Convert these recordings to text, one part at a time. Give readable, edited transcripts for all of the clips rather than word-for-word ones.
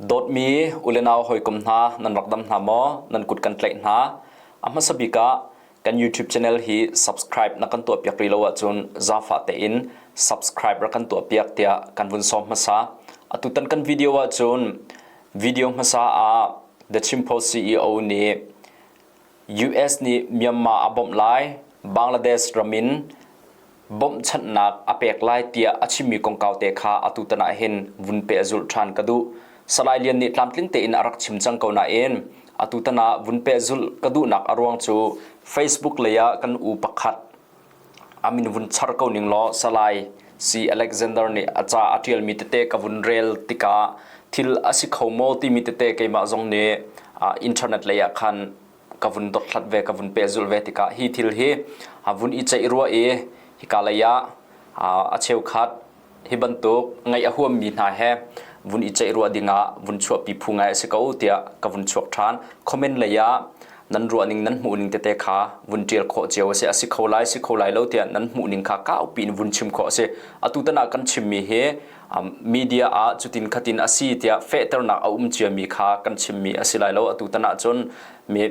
Dawtmi ulenau hawikom hna nan rak dam hna maw? Nan kut kan tlaih hna. A hmasa bik ah kan YouTube channel hi subscribe na kan tuahpiak rih lo ahcun zaangfah tein subscribe rak kan tuahpiak tiah kan vun sawm hmasa. Atutan kan video ahcun video hmasa ah The Chin Post CEO nih US nih Myanmar a bawmh lai, Bangladesh ram in bawmhchanhnak a pek lai tiah a chimmi kongkau te kha atutan ah hin vun pehzulh ṭhan ka duh. Salai Lian nih tlamtling tein a rak chim cang ko nain atutan ah vun pehzulh ka duhnak a ruang cu Facebook lei ah kan u pakhat a min vun char ko ning law Salai C. Alexander nih a ca a ṭialmi tete ka vun rel tikah thil a si kho maw timi tete keimah zong nih internet lei ah khan ka vun dothlat ve ka vun pehzulh ve tikah hi thil hi a vun i ceih rua i hika lei ah a cheukhat hi bantuk ngaih a huammi hna he vun i ceih ruah dingah vun chuahpi phu ngai a si ko tiah ka vun chuak ṭhan. Comment lei ah nan ruahning nan hmuhning tete kha vun ṭial khawh cio a si. A si kho lai si kho lai lo tiah nan hmuhning kha kaupi in vun chim khawh a si. Atutan ah kan chimmi hi media ah cutin khatin a si tiah fehternak a um ciami kha kan chimmi a si lai lo. Atutan ah cun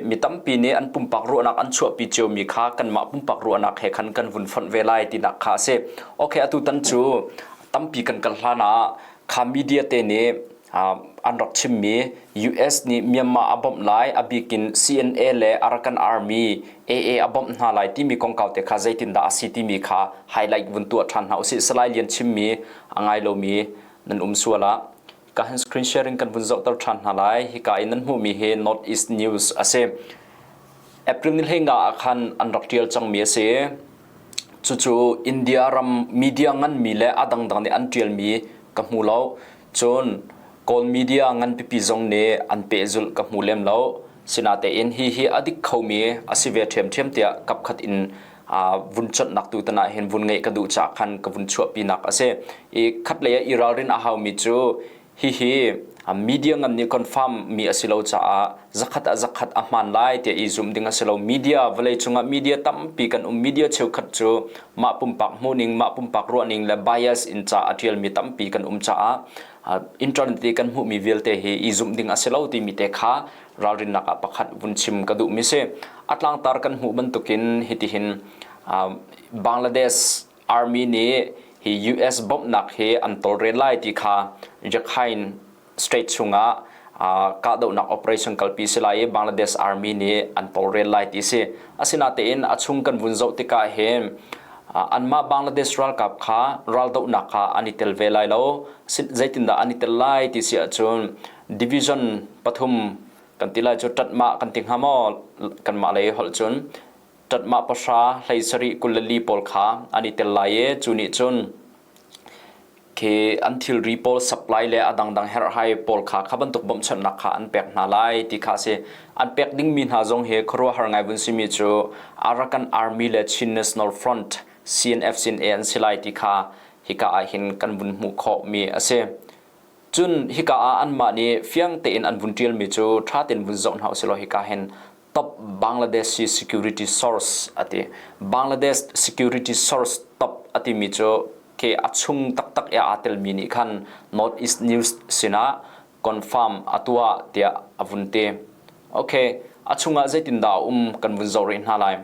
mi tampi nih an pumpak ruahnak an chuahpi ciomi kha kanmah pumpak ruahnak he khan kan vun fonh ve lai tinak kha a si. Okay, atutan cu tampi kan kal hlan ah kha media te nih an rak chimmi US nih Myanmar a bawmh lai, a bikin CNA le Arakan Army AA a bawmh hna lai timi kongkau te kha zeitindah a si timi kha highlight vun tuah ṭhan hna usih. Salai Lian chimmi a ngai lomi nan um sual ah ka han screen sharing kan vun zohter ṭhan hna lai. Hika in nan hmuhmi hi North East News a si. April ni hleinga ah khan an rak ṭial cangmi a si. Cucu India ram media nganmi le a dangdang nih an ṭialmi ka hmu lo. Cun Kawl media ngan pipi zong nih an pehzulh ka hmu lem lo. Sinatein hi hi a dik khomi a si ve ṭhiamṭhiam tiah kapkhat in vun chonhnak tu tan ah hin vun ngeih ka duh caah khan ka vun chuahpinak a si. I khatlei ah i ralrin a haumi cu hihi media ngan nih confirm mi a si lo caah zakhat ah zakhat a hmaan lai tiah i zumh ding a si lo. Media vawlei cungah media tampi kan um. Media cheukhat cu mah pumpak hmuhning, mah pumpak ruahning le bias in ca a ṭialmi tampi kan um caah internet i kan hmuhmi vialte hi i zumh ding a si lo timi te kha ralrinnak ah pakhat vun chim ka duhmi si. A tlangtar kan hmuh bantukin hitihin Bangladesh Army nih hi US bawmhnak hi an tawlrel lai ti kha Rakhine state chungah kahdohnak operation kalpi si lai i Bangladesh Army nih an tawlrel lai ti si. Asinatein a chung kan vun zoh tikah hin anmah Bangladesh ralkap kha raldohnak kha an i tel ve lai lo. Zeitindah an i tel lai ti si ahcun division pathum kan ti lai cu ṭatmah kan ti hnga maw kanmah lei holh cun ṭatmah pahra hlei sarih 24 pawl kha an i tel lai i cu nih cun khi an thilri pawl supply le a dangdang herhhai pawl kha kha bantuk bawmhchanhnak kha an pek hna lai ti kha a si. An pek dingmi hna zong hi khuaruahhar ngai vun simi cu Arakan Army le Chin National Front CNF CNA an si lai ti kha hika ah hin kan vun hmuh khawhmi a si. Cun hika ah anmah nih fiang tein an vun ṭialmi cu ṭha tein vun zoh hna usih law hika hin top Bangladeshi security source a ti. Bangladesh security source top a timi cu ke a chung taktak i aa telmi nih khan North East News sinah confirm a tuah tiah a vun ti. Okay, a chungah zeitindah a um kan vun zoh rih hna lai.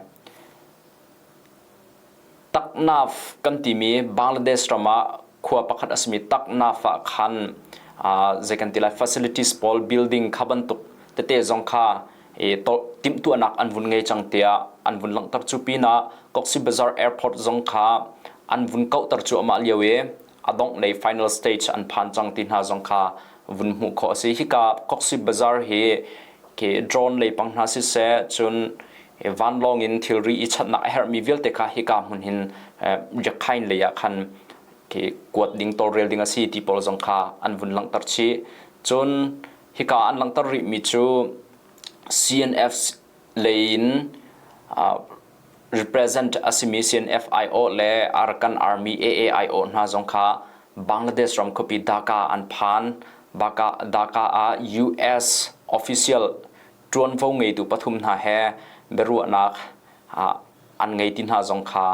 Taknaf kan timi Bangladesh ram ah khua pakhat a simi Taknaf ah khan zei kan ti lai facilities pawl building kha bantuk tete zong kha timhtuahnak an vun ngei cang tiah an vun langhter cu pinah Cox's Bazar Airport zong kha an vun kauhter cuahmah lio i a dongh lei final stage an phan cang ti hna zong kha vun hmuh khawh a si. Hika Cox's Bazar hi khi drone lei pang hna siseh cun vanlawng in thilri i chanhnak a herhmi vialte kha hika hmun hin Rakhine lei ah khan khi kuat ding tawlrel ding a si ti pawl zong kha an vun langhter chih. Cun hika an langhter rihmi cu CNF lei in represent a simi CNFIO le Arakan Army AAIO hna zong kha Bangladesh ram khuapi Dhaka an phan. Dhaka ah US official ṭuanvo ngeitu pathum hna he biaruahnak an ngei ti hna zong kha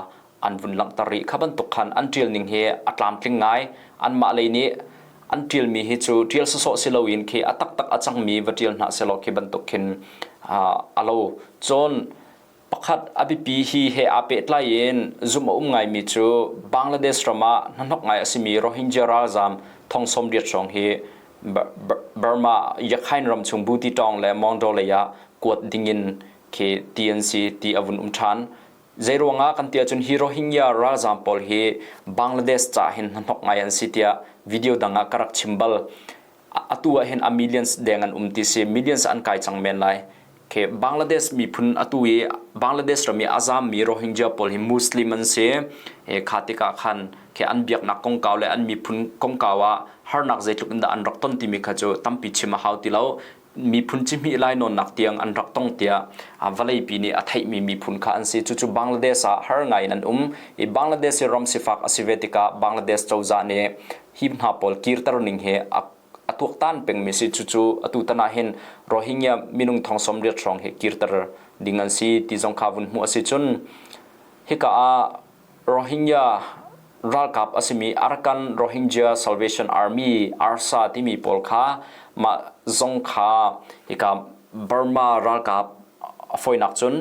an vun langhter rih. Kha bantuk khan an ṭial ning hi a tlamtling ngai. Anmah lei nih An ṭialmi hi cu ṭial sawsawh si loin khi a taktak a cangmi va ṭial hna sehlaw khi bantuk khin a lo. Cun pakhat a biapi hi he aa pehtlai in zumh a um ngaimi cu Bangladesh ram ah hnahnok ngai a simi Rohingya ralzaam thong 80 hrawng hi Burma Yakhain ram chung Butitawng le Maungdaw lei ah kuat dingin khi ti an si ti a vun um ṭhan. Zeiruangah kan ti ahcun hi Rohingya ralzaam pawl hi Bangladesh ca hin hnahnok ngai an si tiah video dang ah ka rak chim bal. Atu ah hin a millions deng an um ti si millions an kai cang men lai. Ke Bangladesh miphun atu i Bangladesh ram i a zaammi Rohingya pawl hi Muslim an si. E kha tikah khan ke an biaknak kongkau le an miphun kongkau ah harnak zeitluk in dah an rak ton timi kha cu tampi chim a hau ti lo. Miphun cihmih lainawnnak tiang an rak tong tiah vawleipi nih a theihmi miphun kha an si. Cucu Bangladesh ah har ngai in an um i Bangladesh hi ram sifak a si ve tikah Bangladesh cozah nih hi hna pawl kirter ning hi a a tuaktan pengmi si. Cucu atu tan ah hin Rohingya minung thong 80 hrawng hi kirter ding an si ti zong kha vun hmuh a si. Cun hika ah Rohingya ralkap a simi Arakan Rohingya Salvation Army ARSA timi pawl kha mah zong kha hika Burma ralkap a fawinak cun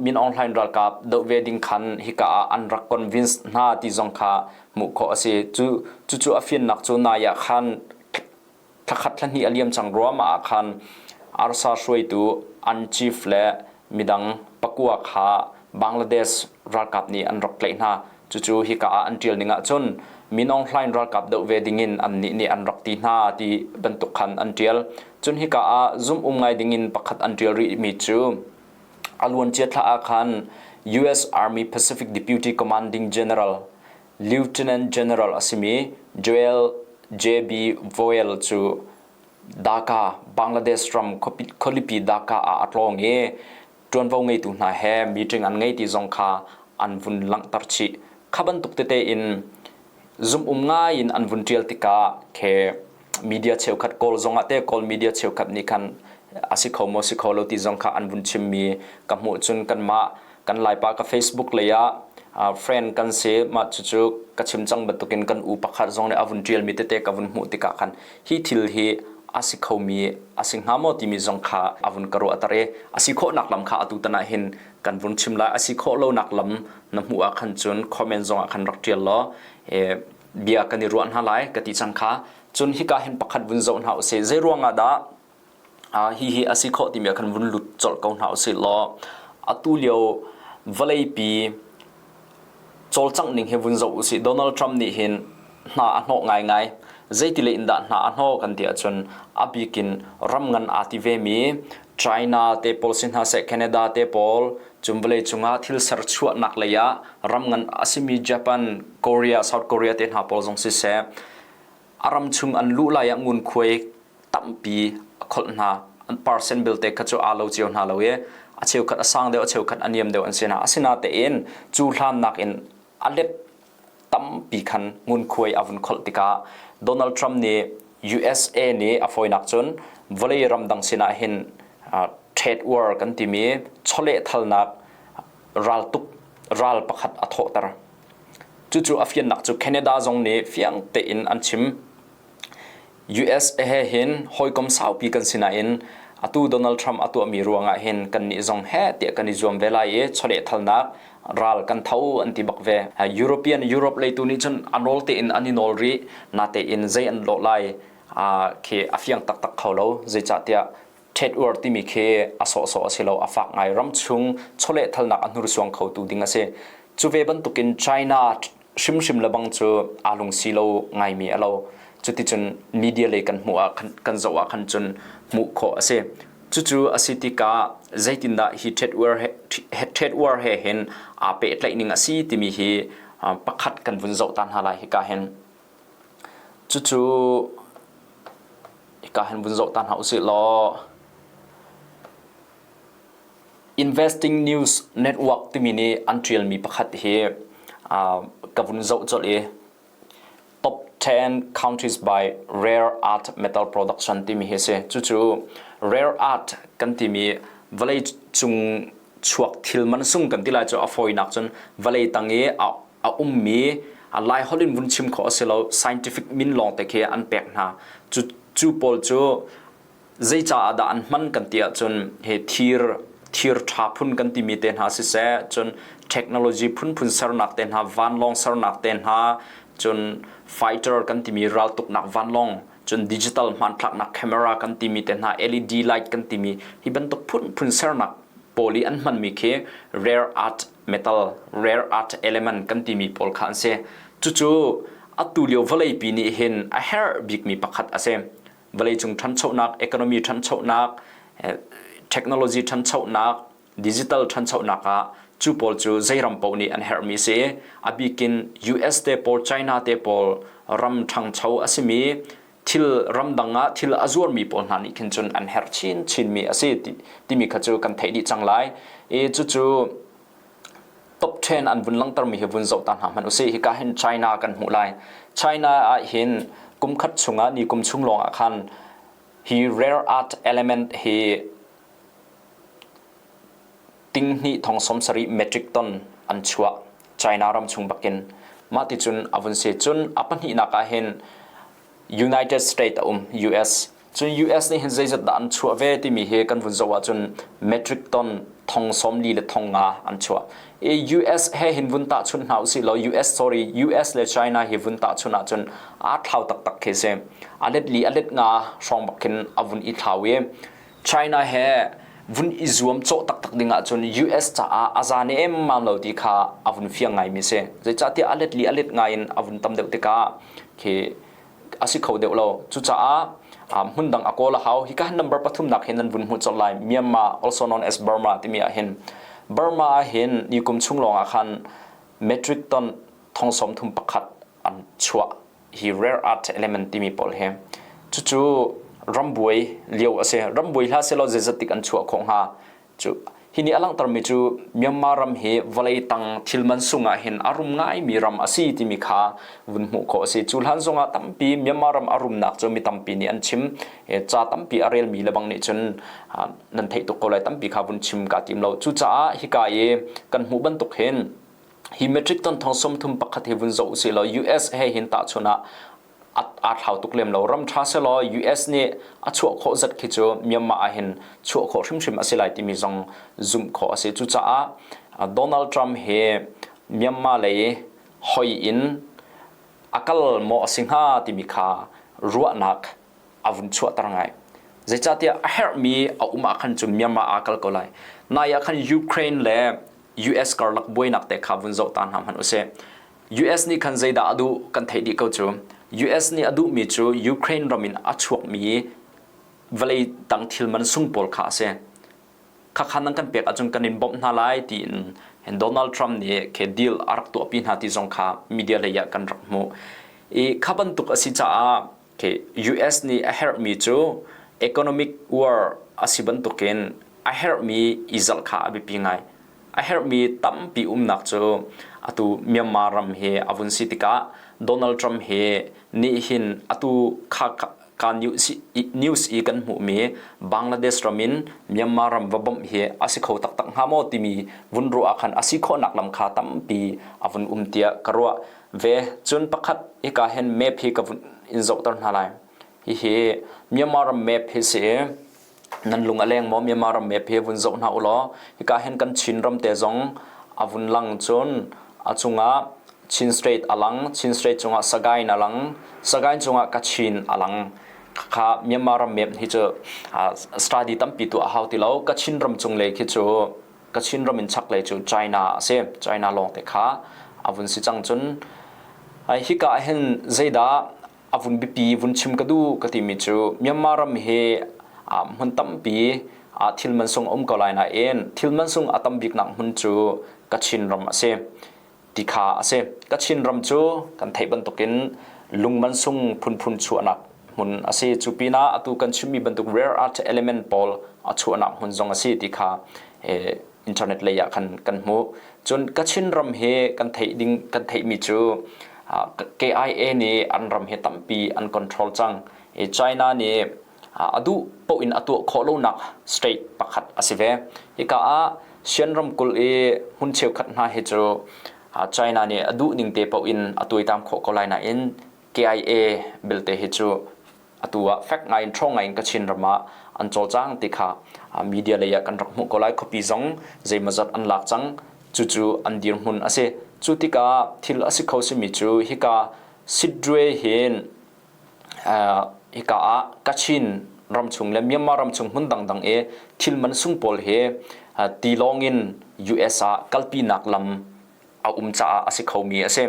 Min Aung Hlaing ralkap doh ve ding khan hika ah an rak convince hna ti zong kha hmuh khawh a si. Cu cucu a fiannak cu nai ah khan thlakhat thlahnih a liam cang ruam ah khan arsa hruaitu an chief le midang pakua kha Bangladesh ralkap nih an rak tlaih hna. Cucu hika ah an ṭial ning ahcun Min Aung Hlaing ralkap doh ve dingin annih nih an rak ti hna ti bantuk khan an ṭial. Cun hika ah zumh um ngai dingin pakhat an ṭial rihmi cu a luancia thla ah khan US Army Pacific Deputy Commanding General Lieutenant General a simi Joel J.B. Voel cu Dhaka, Bangladesh ram khualipi Dhaka ah a tlawng i ṭuanvo ngeitu hna he meeting an ngei ti zong kha an vun langhter chih. Kha bantuk tete in zumh-um ngai in an vun ṭial tikah khe media cheukhat Kawl zong ah te Kawl media cheukhat nih khan a si kho maw si kho lo ti zong kha an vun chimmi ka hmuh cun kanmah kan Laipa ka Facebook lei ah friend kan si mah cucu ka chim cang bantukin kan u pakhat zong nih a vun ṭialmi tete ka vun hmuh tikah khan hi thil hi a si khomi a si hnga maw timi zong kha a vun ka ruahter i a si khawhnak lam kha atu tan ah hin kan vun chim lai a si khawh lonak lam na hmuh ah khan cun comment zong ah khan rak ṭial law bia kan i ruah hna lai ka ti cang kha cun hika hin pakhat vun zoh hna usih zei ruangah dah hihi a si khawh timi ah khan vun lut colh ko hna usih law atu lio vawleipi cawlcangh ning hi vun zoh usih Donald Trump nih hin hna a hnawh ngaingai zeiti le in dah hna a hnawh kan ti ahcun a bikin ram ngan aa ti vemi China te pawl si hna seh Canada te pawl cun vawlei cungah thil serchuahnak lei ah ram ngan a simi Japan Korea South Korea te hna pawl zong siseh a ram chung an luh lai ah ngunkhuai tampi a kholh hna an percent belte kha cu aa lo cio hna lo i a cheukhat a sang deuh a cheukhat a niam deuh an si hna asinatein cu hlan nakin a let tampi khan ngunkhuai a vun kholh tikah Donald Trump nih USA nih a fawinak cun vawlei ramdang sinah hin trade war kan timi chawlehthalnak raltuk ral pakhat a thawhter cucu a fiannak cu Canada zong nih fiang tein an chim US he hin hawikom saupi kan si nain atu Donald Trump a tuahmi ruangah hin kannih zong he tiah kan i zuam ve lai i chawlehthalnak ral kan tho an ti bak ve. European Europe lei tu nih cun a nawl tein an i nawl rih natein zei an lawh lai khi a fiang taktak kho lo zeicahtiah trade war timi khi a sawhsawh a si lo a fak ngai ram chung chawlehthalnak a hnursuang khotu ding a si. Cu ve bantukin China hrimhrim le bang cu aa lungsi lo ngaimi a lo. Cuticun media lei kan hmuh ah kan zoh ah khan cun hmuh khawh a si. Cucu a si tikah zeitindah hi trade war he, trade war he hin aa pehtlaih ning a si timi hi pakhat kan vun zoh ta hna lai hika hin. Cucu hika hin vun zoh ta hna usih law Investing News Network timi nih an ṭialmi pakhat hi ka vun zoh colh i Top 10 Countries by Rare Earth Metal Production timi hi a si. Cucu rare earth kan timi vawlei cung chuak thil mansung kan ti lai cu a fawinak cun vawlei tang i a ummi Lai holh in vun chim khawh a si lo, scientific min lawng te khi an pek hna. Cu cu pawl cu zei caah dah an hman kan ti ahcun hi thir thir ṭha phun kan timi te hna siseh, cun technology phunphun sernak te hna, vanlawng sernak te hna, cun fighter kan timi raltuknak vanlawng, cun digital hmanthlaknak camera kan timi te hna, LED light kan timi hi bantuk phunphun sernak pawl i an hmanmi khi rare earth metal, rare earth element kan timi pawl kha an si. Cucu atu lio vawleipi nih hin a herh bikmi pakhat a si. Vawleicung ṭhanchonak, economy ṭhanchonak, technology ṭhanchonak, digital ṭhanchonak ah cu pawl cu zei ram paoh nih an herhmi si. A bikin US te pawl, China te pawl ram ṭhangcho a simi thil ramdang ah thil a zuarmi pawl hna nih khin cun an herh chinchinmi a si timi kha cu kan theih dih cang lai. I cucu top 10 an vun langhtermi hi vun zoh ta hna hmanh usih. Hika hin China kan hmuh lai. China ah hin kum khat chungah ni kum chung lawng ah khan hi rare earth element hi tinghnih thong 70 metric ton an chuah China ram chung bakin. Mah ti cun a vun si. Cun a pahnihnak ah hin United States a um, US. Cun US nih hin zeizat dah an chuah ve timi hi kan vun zoh ahcun metric ton thong 40 le thong nga an chuah. I US he hin vun tahchunh hna usih law US sorry US le China hi vun tahchunh ahcun aa thlau taktak khi si. A let li a let nga hrawng bak khin a vun i thlau i China he vun i zuam cawh taktak ding ahcun US caah a za nemmam lo ti kha a vun fiang ngaimi si. Zeicahtiah a let li a let ngai in a vun tam deuh tikah khi a si kho deuh lo. Cucaah hmun dang a kawl a hau. Hika hin number pathumnak hin nan vun hmuh colh lai. Myanmar, also known as Burma timi ah hin Burma ah hin ni kum chung lawng ah khan metric ton thong 31 an chuah hi rare earth element timi pawl hi cucu rambuai lio a si rambuai hlah selaw zeizat tik an chuah khawh hnga cu hi nih a langhtermi cu Myanmar ram hi vawlei tang thil man sung ah hin a rum ngaimi ram a si timi kha vun hmuh khawh a si cu hlan zongah tampi Myanmar ram a rumnak cu mi tampi nih an chim ca tampi a relmi le bang nih cun nan theih tuk ko lai tampi kha vun chim ka tim lo cucaah hika i kan hmuh bantuk hin Hi metric ton thong 31 hi vun zoh usih law US he hin tahchun ah aa thlau tuk lem lo. Ram ṭha selaw US nih a chuah khawh zat khi cu Myanmar ah hin chuah khawh hrimhrim a si lai timi zong zumh khawh a si. Cucaah Donald Trump hi Myanmar lei hoi in a kal maw a si hnga timi kha ruahnak a vun chuahter ngai. Zeicahtiah a herhmi a um ah khan cun Myanmar aa kal ko lai. Nai ah khan Ukraine le US karlak buainak te kha vun zoh ta hna hmanh usih. US nih khan zeidah a duh kan theih dih ko cu. US nih a duhmi cu Ukraine ram in a chuakmi vawlei tang thil man sung pawl kha a si. Khakha nan kan pek ahcun kan in bawmh hna lai tiin Donald Trump nih ke deal a rak tuahpi hna ti zong kha media lei ah kan rak hmuh. I kha bantuk a si caah ke US nih a herhmi cu economic war a si bantukin a herhmi i zalh kha a biapi ngai. A herhmi tampi umnak cu atu Myanmar ram hi a vun si tikah Donald Trump hi nih hin atu kha ka news i kan hmuhmi Bangladesh ram in Myanmar ram va bawmh hi a si kho taktak hnga maw timi vun ruah ah khan a si khawhnak lam kha tampi a vun um tiah ka ruah ve. Cun pakhat hika hin map hi ka vun in zohter hna lai. Hihi Myanmar ram map hi si i nan lung a leng maw Myanmar ram map hi vun zoh hna u law hika hin kan Chin ram te zong a vun lang cun a cungah Chin State a lang Chin State cungah Sagaing a lang Sagaing cungah Kachin a lang kha Myanmar ram map hi cu study tampi tu a hau ti lo Kachin ram cung lei khi cu Kachin ram in chaklei cu China a si China lawng te kha a vun si cang cun hika hin zeidah a vun biapi vun chim ka duh ka timi cu Myanmar ram hi hmun tampi thil mansung a um ko lai nain thil mansung a tam biknak hmun cu Kachin ram a si ti kha a si. Kachin ram cu kan theih bantukin lung mansung phunphun chuahnak hmun a si. Cu pinah atu kan chimmi bantuk rare earth element pawl a chuahnak hmun zong a si ti kha internet lei ah khan kan hmuh. Cun Kachin ram hi kan theih ding kan theihmi cu KIA nih an ram hi tampi an control cang. China nih a duh paoh in a tuah khawh lonak state pakhat a si ve. Hika ah Shan ramkulh i hmun cheukhat hna hi cu China nih a duh ning te paoh in a tuaitam khawh ko lai nain KIA belte hi cu atu ah fek ngai in ṭhawng ngai in Kachin ram ah an cawlcang ti kha media lei ah kan rak hmuh ko lai. Khuapi zong zeimawzat an lak cang. Cucu an dirhmun a si. Cu tikah thil a si kho simi cu hika Sittwe hin hika ah Kachin ramchung le Myanmar ramchung hmun dangdang i thil man sung pawl hi tilawng in US ah kalpinak lam a um caah a si khomi a si.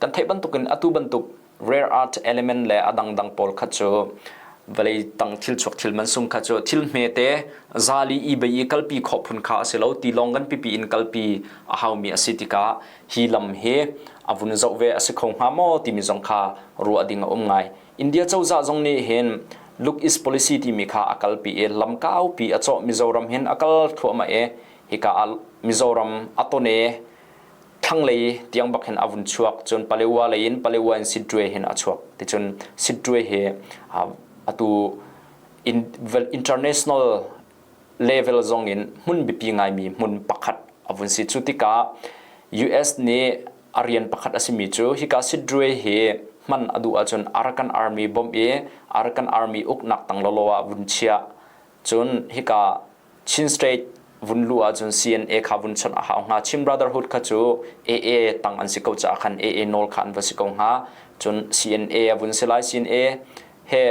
Kan theih bantukin atu bantuk rare earth element le a dangdang pawl kha cu vawlei tang thil chuak thil man sung kha cu thil hmete zali i bei i kalpi khawh phun kha a si lo tilawng kan pipi in kalpi a haumi a si tikah hi lam hi a vun zoh ve a si kho hnga maw timi zong kha ruah ding a um ngai. India cozah zong nih hin Look East Policy timi kha a kalpi i lam kaupi a cawh Mizoram hin a kal thluahmah i hika ah Mizoram a tone thlanglei tiang bak hin a vun chuak cun Palewa lei in Palewa in Sittwe hin a chuak ticun Sittwe hi atu international level zong in hmun biapi ngaimi hmun pakhat a vun si. Cu tikah US nih a rian pakhat a simi cu hika Sittwe hi hman a duh ahcun Arakan Army bawmh i Arakan Army uknak tang lawlaw ah vun chiah. Cun hika Chin State vun luh ahcun CNA kha vun chawnh a hau hnga. Chin Brotherhood kha cu AA tang an si ko caah khan AA nawl kha an va si ko hnga. Cun CNA a vun si lai. CNA he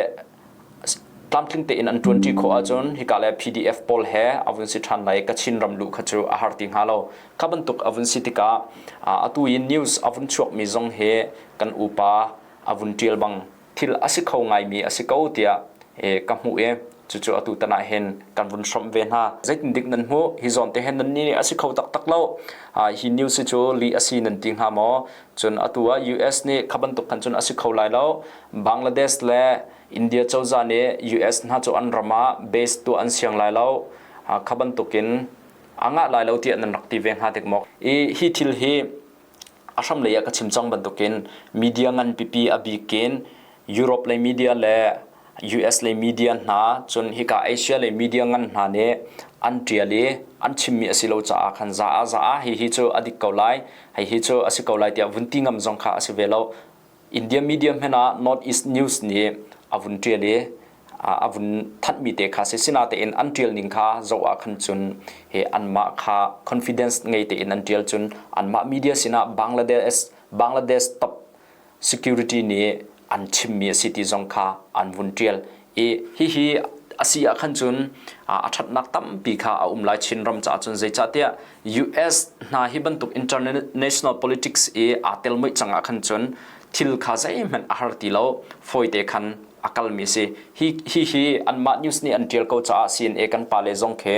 tlamtling tein an ṭuanṭi khawh ahcun hika le PDF pawl he a vun si ṭhan lai. Kachin ram luh kha cu a har ti hnga lo. Kha bantuk a vun si tikah atu i news a vun chuakmi zong hi kan upa a vun ṭial bang thil a si kho ngaimi a si ko tiah ka hmuh i cucu atu tan ah hin kan vun hrawmh ve hna. Zeitin dik nan hmuh? Hi zawn te hin nan nih a si kho taktak lo. Hi news hi cu lih a si nan ti hnga maw? Cun atu ah US nih kha bantuk khan cun a si kho lai lo. Bangladesh le India cozah nih US hna cu an ram ah base tuah an siang lai lo. Kha bantukin a ngah lai lo tiah nan rak ti ve hnga dik maw? I hi thil hi a hram lei ah ka chim cang bantukin media ngan pipi a bikin Europe lei media le US lei media hna cun hika Asia lei media ngan hna nih an ṭial i an chimmi a si lo caah khan za ah za ah hihi cu a dik ko lai hihi cu a si ko lai tiah vun ti ngam zong kha a si ve lo. India media hmanh ah North East News nih a vun ṭial i a vun thanhmi te kha si sinatein an ṭial ning kha zoh ah khan cun he anmah kha confidence ngei tein an ṭial cun anmah media sinah Bangladesh Bangladesh top security nih an chimmi a si ti zong kha an vun ṭial i hihi a si ah khan cun a ṭhatnak tampi kha a um lai Chin ram caah cun zeicahtiah US hna hi bantuk international politics i aa tel muih cang ah khan cun thil kha zeihmanh a har ti lo fawite khan a kalmi si hi hi hi anmah news nih an ṭial ko caah CNA kan pale zong khi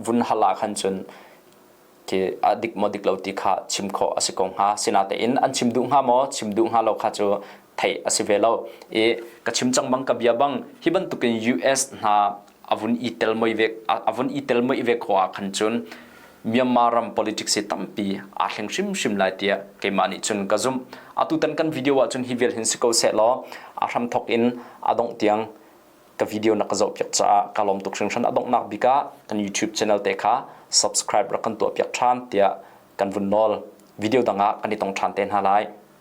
vun hal ah khan cun khi a dik maw dik lo ti kha chim khawh a si ko hnga sinatein an chim duh hnga maw chim duh hnga lo kha cu theih a si ve lo i ka chim cang bang ka bia bang hi bantukin US hna a vun i tel moi ve a vun i tel moi ve khawh ah khan cun Myanmar ram politics hi tampi aa thleng hrimhrim lai tiah keimah nih cun ka zumh. Atutan kan video ah cun hi vial hin si ko seh law a hramthok in a dongh tiang ka video na ka zohpiak caah ka lawm tuk hringhran. A donghnak bik ah kan YouTube channel te kha subscribe rak kan tuahpiak ṭhan tiah kan vun nawl. Video dang ah kan i tong ṭhan te hna lai.